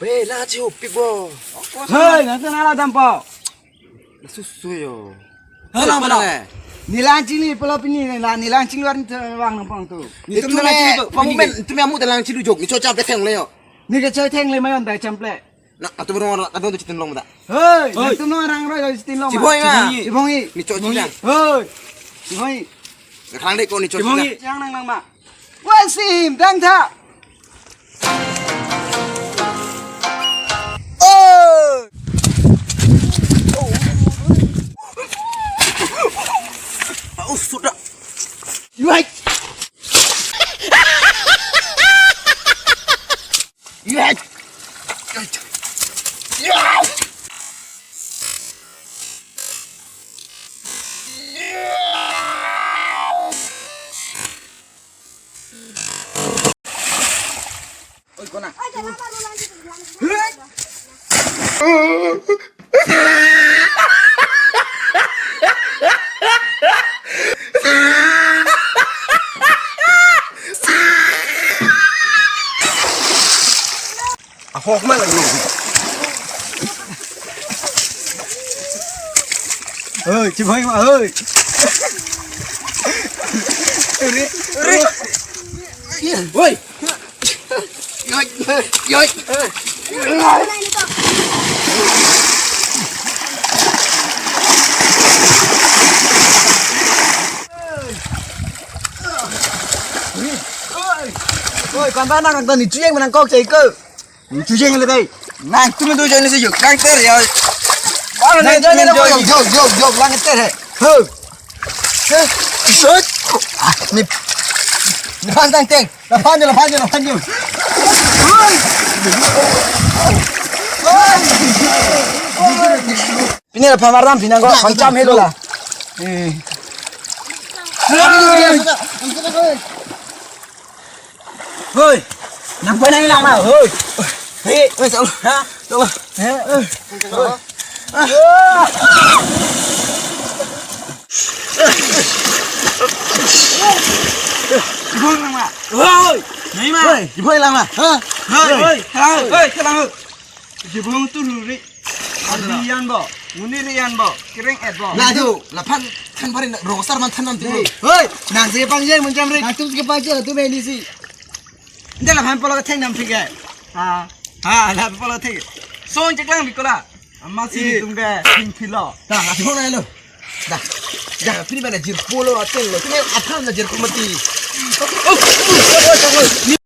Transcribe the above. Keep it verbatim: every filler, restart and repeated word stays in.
Be, la chihupi bo. Hei, nang tu nala dampo. Susu yo. Hei, Alang mana? Nila chili pelo pini la, nila chili war ni wang nang pang tu. Ni Itu tum me, nila chili bo, pamu pini men, ke. Itu me amu dalang chilu jok. Ni chocha pe theng le yo. Ni ke choi theng le mayon dai chample. Na, atu berong atu tu chitin long mata. Hei, Hei. Nang tu no orang roi chitin long. Chiboi ma. Chiboi. Chiboi. Ni chocha. Hei. Chiboi. Khang dek ko ni chocha. Chiboi. Yang nang nang ma. Wasim, dang tha. Oh. Oh, sudah. Right. Right. Right. Oi, kona. Ahok ma lagi. Hei, Chiboi ma, hei. Uri, uri. Hei. Yoi, yoi. Oi, kan ba nang nang ni chuyeng menang kok cai ke. Ni chuyeng le dai. Nang tu me tu jeng le se yuk. Nang ter ya. Baru nang nang tu me jeng le jeng. Yo, yo, yo, lang ter he. Ho. He. Shot. Ah, ni. Ni phan tang teng. La phan jo, la phan jo, la phan jo. Pini la phan maram pini ko phan cham helo la. Eh. Hoi. Nang phan nang lang ma, hoi. Hei. Hei, chalo. Ha? Chalo. Hei. Chiboi lang ma. Hoi. Nai ma. Hoi, Chiboi lang ma. Ha? Hoi, hoi, hoi, hoi, hoi, lang. Chiboi tu luri. Adi yan bo. Muni ri yan bo. Kereng et bo. Laju, la phan than pari rong sar man than nam tu. Hei. Hoi, nang se pang jeng menjam ri. Nang tum se pang jeng tu me ni si. Nda la phan polo theng nam thik hai. Ha. Ha, la polo theng. Song cheklang bikola. Ama si Eh. Tum ke thing philo. Ta, la thong nai lo. Da. Da, pini bana jir polo atel lo. Pini atham na jir kumati. Oh, oh, oh, oh, oh.